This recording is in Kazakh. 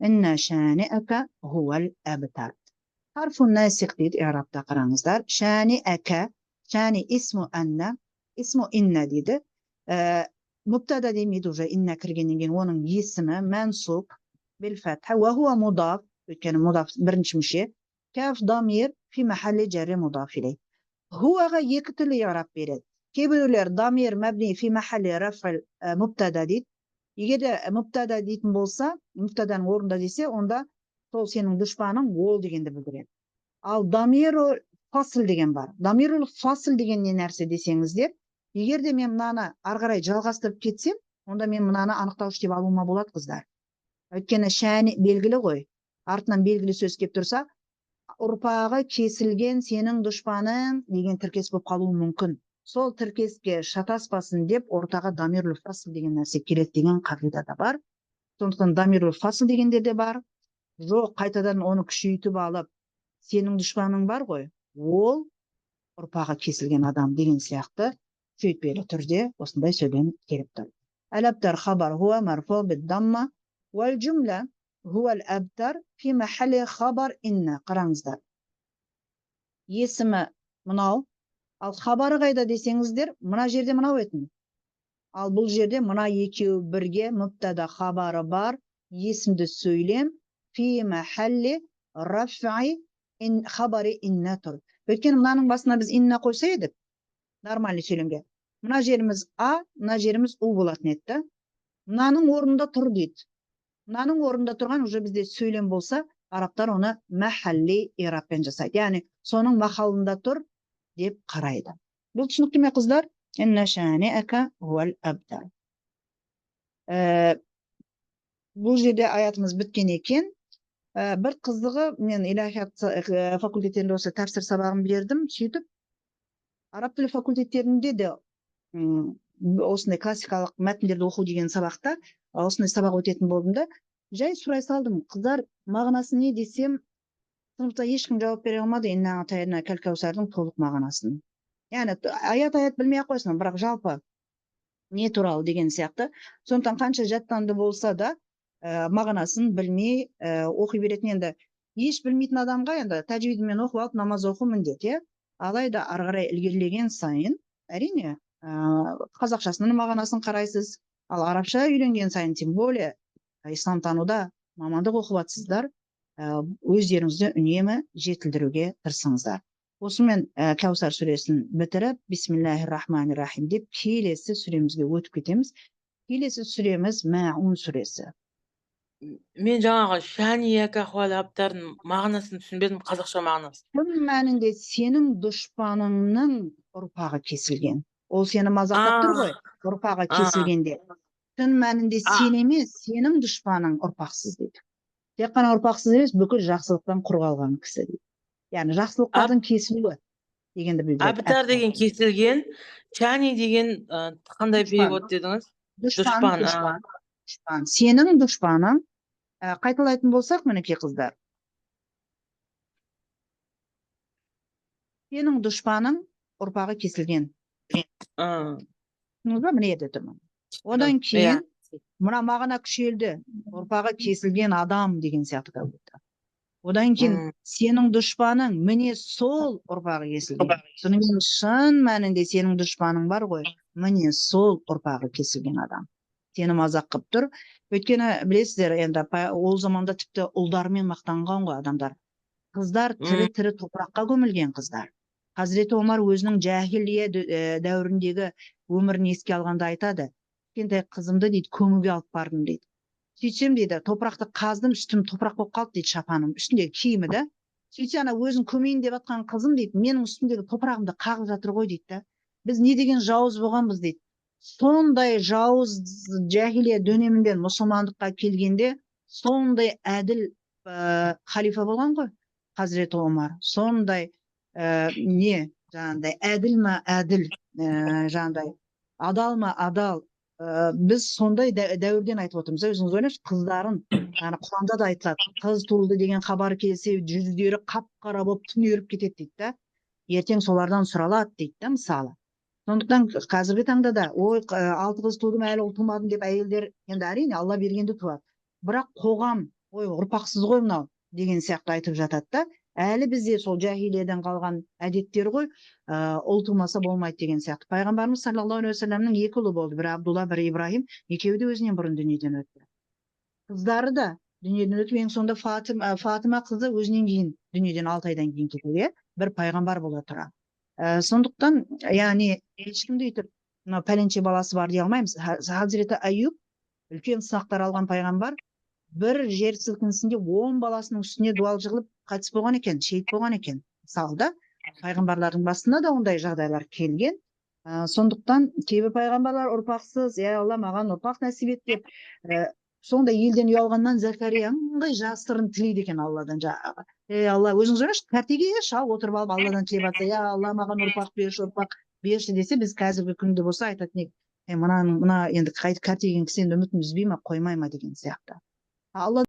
Инна шаниака хуал абтар. Харфун насих дейді иғрабта, қараңыздар. Шаниака, шани исму анна, исму инна дейді. Мубтада демейді уже, инна кіргеннен кейін оның есімі мәнсуб бил фатха ва хуа мудаф, өйткені мудаф бірінші мүше. Каф дамир фи махалли жарри мудаф илей. Хуаға екі түрлі иғраб береді. Кейбіреулер дамир мәбни фи махалли раф мубтада дейді. Егер де мубтада дейтін болса, мубтаданың орнында десе, онда сол сенің дұшпаның ол дегенді білдіреді. Ал дамиру фасл деген бар. Дамирул фасл деген не нәрсе десеңіздер, егер де мен мынаны ары қарай жалғастырып кетсем, онда мен мынаны анықтауыш деп алуыма болады, қыздар. Өйткені шәні белгілі ғой. Артынан белгілі сөз келіп тұрса, ұрпағы кесілген сенің дұшпаның деген тіркес болып қалуы мүмкін. Сол тіркеске шатаспасын деп ортаға дамирул фасл деген нәрсе келеді деген қағида да бар. Сондықтан дамирул фасл дегендер де бар. Жоқ, қайтадан оны күшейтіп алып, сенің дұшпаның бар ғой, ол ұрпағы кесілген адам деген сияқты күшейтпелі түрде осындай сөйлем келіп тұр. Әл-абтар хабар хуа марфу бид-дамма уәл жумла хуа әл-абтар фи махалли хабар инна. Қараңыздар. Есімі мынау, ал хабары қайда десеңіздер, мына жерде мынау етін. Ал бұл жерде мына екеуі бірге мүптада хабары бар, есімді сөйлем фи махалли раф'i хабари инна тұр. Өйткені мынаның басына біз инна қойса едік, нормальный сөйлемге. Мына жеріміз а, мына жеріміз у болатын еді да. Мынаның орнында тұр дейді. Мынаның орнында тұрған уже бізде сөйлем болса, арабтар оны махалли ирабпен жасайды. Яғни соның махалында тұр деп қарайды. Бұл түсінікті ме, қыздар? Инна шаниака хуал абтар. Бұл жерде аятымыз біткен екен. Бір қызығы, мен илахият факультеттерінде осы тәпсір сабағын бердім. Сөйтіп араб тілі факультеттерінде де осындай классикалық мәтіндерді оқу деген сабақта осындай сабақ өтетін болдым да, жай сұрай салдым: қыздар, мағынасы не десем, сыныпта ешкім жауап бере алмады инна атайна кәл кәусардың толық мағынасын. Яғни аят аят білмей ақ қойсын, бірақ жалпы не туралы деген сияқты. Сондықтан қанша жаттанды болса да, мағынасын білмей оқи беретін. Енді еш білмейтін адамға енді тәжвидімен оқып алып намаз оқу міндет, иә. Алайда ары қарай ілгерілеген сайын, әрине, қазақшасының мағынасын қарайсыз. Ал арабша үйренген сайын, тем более исламтануда мамандық оқып жатсыздар, өздеріңізді үнемі жетілдіруге тырысыңыздар. Осымен Кәусар сүресін бітіріп, бисмиллахи рахмани рахим деп келесі сүремізге өтіп кетеміз. Келесі сүреміз Мәун сүресі. Мен жаңағы шәнияка хуал абтардың мағынасын түсінбедім, қазақша мағынасын. Шын мәнінде сенің дұшпаныңның ұрпағы кесілген. Ол сені мазақтап тұр ғой, ұрпағы кесілгенде. Шын мәнінде сен емес, сенің дұшпаның ұрпақсыз дейді. Тек қана ұрпақсыз емес, бүкіл жақсылықтан құр қалған кісі дейді. Яғни жақсылықтардың кесілуі дегенді білдіреді. Абтар деген кесілген, шәни деген қандай перевод дедіңіз? Дұшпан, дұшпан, дұшпан, дұшпан. Сенің дұшпаның, қайталайтын болсақ, мінекей, қыздар. Сенің дұшпаның ұрпағы кесілген. Түсіндіңіз ба? Міне жерде тұрмын. Одан кейін мына мағына күшейді. Ұрпағы кесілген адам деген сияқты как будто. Одан кейін сенің дұшпаның міне сол ұрпағы кесілген. Содан кейін шын мәнінде сенің дұшпаның бар ғой, міне сол ұрпағы кесілген адам. Сені мазақ қылып тұр. Өйткені білесіздер, енді ол заманда тіпті ұлдарымен мақтанған ғой адамдар. Қыздар тірі-тірі топыраққа көмілген қыздар. Хазіреті Омар өзінің жахилия дәуіріндегі өмірін еске алғанда айтады. Кішкентай қызымды дейді көмуге алып бардым дейді. Сөйтсем дейді, топырақты қаздым, үстім топырақ болып қалды дейді, шапаным, үстіндегі киімі да. Сөйтсе ана өзін көмейін деп жатқан қызым дейді, менің үстімдегі топырағымды қағып жатыр ғой дейді да. Біз не деген жауыз болғанбыз дейді. Сондай жауыз жахилия дөнемінде мұсылмандыққа келгенде сондай әділ халифа болған ғой Хазіреті Омар. Сондай не жаңағындай әділ ма әділ, жаңағындай адал ма адал. Біз сондай дәуірден айтып отырмыз. Өзіңіз ойлаңызшы, қыздарын, яғни Құранда да айтылады, қыз туылды деген хабар келсе, жүздері қап-қара болып түнеріп кетеді дейді да. Ертең солардан сұралады дейді да, мысалы. Сондықтан қазіргі таңда да, ой, алты қыз тудым, әлі ұл тумадым деп әйелдер, енді әрине Алла бергенді туады. Бірақ қоғам Ой, ұрпақсыз ғой мынау деген сияқты айтып жатады да. Әлі бізде сол жахилиядан қалған әдеттер ғой, ұл тумаса болмайды деген сияқты. Пайғамбарымыз саллаллаху алейхи уассаламның екі ұлы болды, бірі Абдулла, бірі Ибраһим, екеуі де өзінен бұрын дүниеден өтті. Қыздары да дүниеден өтіп, ең соңында Фатима қызы өзінен кейін дүниеден 6 айдан кейін кетеді, иә, бір пайғамбар бола тұра. Сондықтан, яғни, ешкімді өйтіп мынау пәленше баласы бар дей алмаймыз. Хазіреті Аюб, үлкен сынақтар алған пайғамбар, бір жер сілкінісінде 10 баласының үстіне дуал жығылып қайтыс болған екен, шейіт болған екен. Мысалы да, пайғамбарлардың басына да ондай жағдайлар келген. Сондықтан кейбір пайғамбарлар ұрпақсыз, «Е, Алла, маған ұрпақ нәсіп ет» деп, сондай елден ұялғаннан Закария ыңғай жасырын тілейді екен Алладан жаңағы. Ей, Алла, өзіңіз ойлаңызшы, кәртеге шал отырып алып Алладан тілеп жатса, «Я Алла, маған ұрпақ берші, ұрпақ берші» десе, біз қазіргі күнде болса айтатын едік: «Е, мынаның мына енді қайтіп кәртейген кісі енді үмітін үзбей ма, қоймай ма?» деген сияқты. Алла